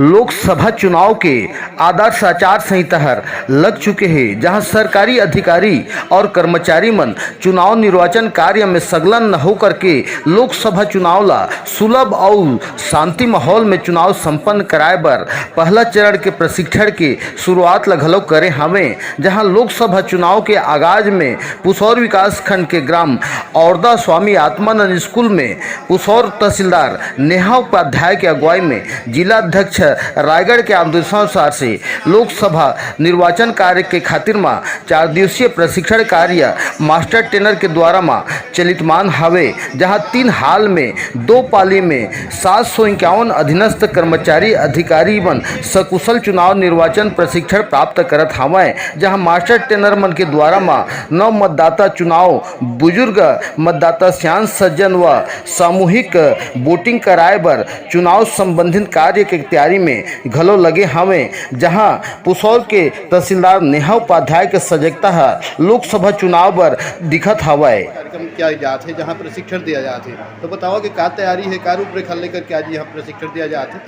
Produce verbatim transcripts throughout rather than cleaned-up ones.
लोकसभा चुनाव के आदर्श आचार संहिता हर लग चुके हे, जहां सरकारी अधिकारी और कर्मचारी मन चुनाव निर्वाचन कार्य में संलग्न होकर के लोकसभा चुनाव ला सुलभ अउ शांति माहौल में चुनाव संपन्न कराए बर पहला चरण के प्रशिक्षण के शुरुआत ला घलो करे हावें, जहां लोकसभा चुनाव के आगाज में पुसौर विकास खंड के ग्राम औरदा स्वामी आत्मानंद स्कूल में पुसौर तहसीलदार नेहा उपाध्याय के अगुवाई में जिला अध्यक्ष रायगढ़ के आदेशानुसार से लोकसभा निर्वाचन कार्य के खातिर म चार दिवसीय प्रशिक्षण कार्य मास्टर ट्रेनर के द्वारा म चलितमान हावे, जहां तीन हाल में दो पाली में सात सौ इक्यावन अधीनस्थ कर्मचारी अधिकारी मन सकुशल चुनाव निर्वाचन प्रशिक्षण प्राप्त करत हावय, जहां मास्टर ट्रेनर मन के द्वारा म नव मतदाता चुनाव, बुजुर्ग मतदाता, सियान सज्जन व सामूहिक वोटिंग कराए बर चुनाव संबंधित कार्य के तैयारी में घलो लगे हावय, जहां पुसौर के तहसीलदार नेहा उपाध्याय के सजगता ह लोकसभा चुनाव बर दिखत हावय। कार्यक्रम किया जात हे, जहां प्रशिक्षण दिया जात हे, तो बताओ कि का तैयारी हे, का रूपरेखा लेकर के आज यहां प्रशिक्षण दिया जात हे,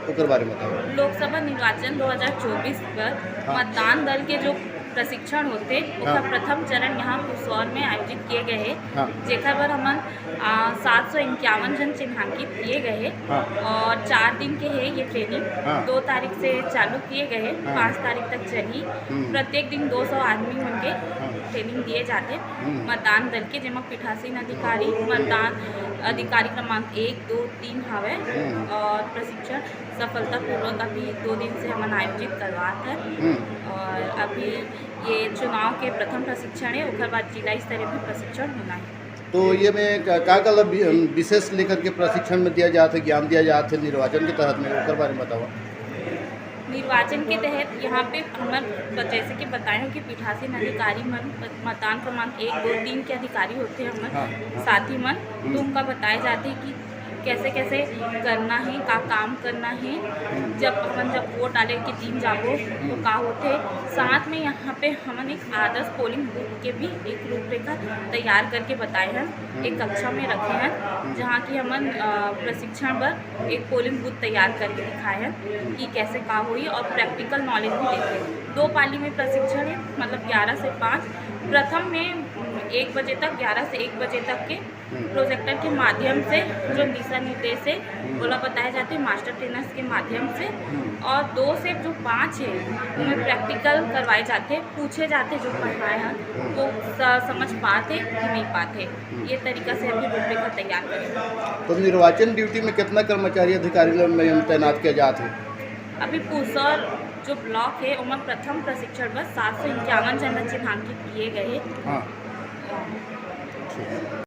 ओकर बारे में बताओ। लोकसभा निर्वाचन दो हज़ार चौबीस बर हाँ। मतदान दल के जो प्रशिक्षण होथे, ओकर हाँ। प्रथम चरण यहाँ पुसौर में आयोजित किए गए हे, हाँ। जेकर बर हमन, आ, सात सौ इक्यावन जन चिन्हांकित किए गए हे हाँ। और चार दिन के हे ये ट्रेनिंग। हाँ। दो तारीख से चालू किए गए हे, हाँ। पाँच तारीख तक चलही। हम्म। प्रत्येक दिन दो सौ आदमी मन के हाँ। ट्रेनिंग दिए जाथे हम्म। मतदान दल के, जेमा पीठासीन अधिकारी, मतदान अधिकारी क्रमांक एक, दो, तीन हवे हम्म। और प्रशिक्षण सफलतापूर्वक अभी दो दिन से हमन आयोजित करवात हन हम्म। और अभी ये चुनाव के प्रथम प्रशिक्षण हे, ओकर बाद जिला स्तरीय भी प्रशिक्षण होना हे। तो ये में का, का, का लब-, विशेष लेकर के प्रशिक्षण में दिया जात हे, ज्ञान दिया जात हे निर्वाचन के तहत में, ओकर बारे में बताओ। निर्वाचन के तहत यहाँ पे हमर ब-, जैसे कि बताए हो कि पीठासीन अधिकारी मन, मतदान क्रमांक एक, दो, तीन के अधिकारी होते हैं हमर हाँ, हाँ। साथी मन, हम्म। तो उनका बताए जाते हैं कि कैसे कैसे करना है, का काम करना है, हम्म। जब हमन जब वोट डाले के दिन जाबो तो हम्म। का होते। साथ में यहाँ पे हमन एक आदर्श पोलिंग बूथ के भी एक रूपरेखा तैयार करके बताए हैं, हम्म। एक कक्षा में रखे हैं, हम्म। जहाँ की हमन, अ, प्रशिक्षण बर एक पोलिंग बूथ तैयार करके दिखाए हैं कि कैसे का होई और प्रैक्टिकल नॉलेज भी देते हैं। दो पाली में प्रशिक्षण है, मतलब ग्यारह से पाँच। प्रथम में, उम, एक बजे तक, ग्यारह से एक बजे तक के हम्म। प्रोजेक्टर के माध्यम से जो दिशा निर्देश है, हम्म। ओला बताए जाते हैं मास्टर ट्रेनर्स के माध्यम से। हम्म। और दो से जो पाँच है, उनमें हम्म। प्रैक्टिकल करवाए जाते हैं, पूछे जाते हैं जो पढ़ाए हैं, हम्म। वो स-, समझ पाते कि नहीं पाते। हम्म। ये तरीका से अभी रूपरेखा तैयार करेंगे। तो निर्वाचन ड्यूटी में कितना कर्मचारी अधिकारी लोग में तैनात किया जात है? अभी पुसौर जो ब्लॉक है, ओमा प्रथम प्रशिक्षण बर सात सौ इक्यावन जन चिन्हांकित किए गए हैं। हाँ। ठीक।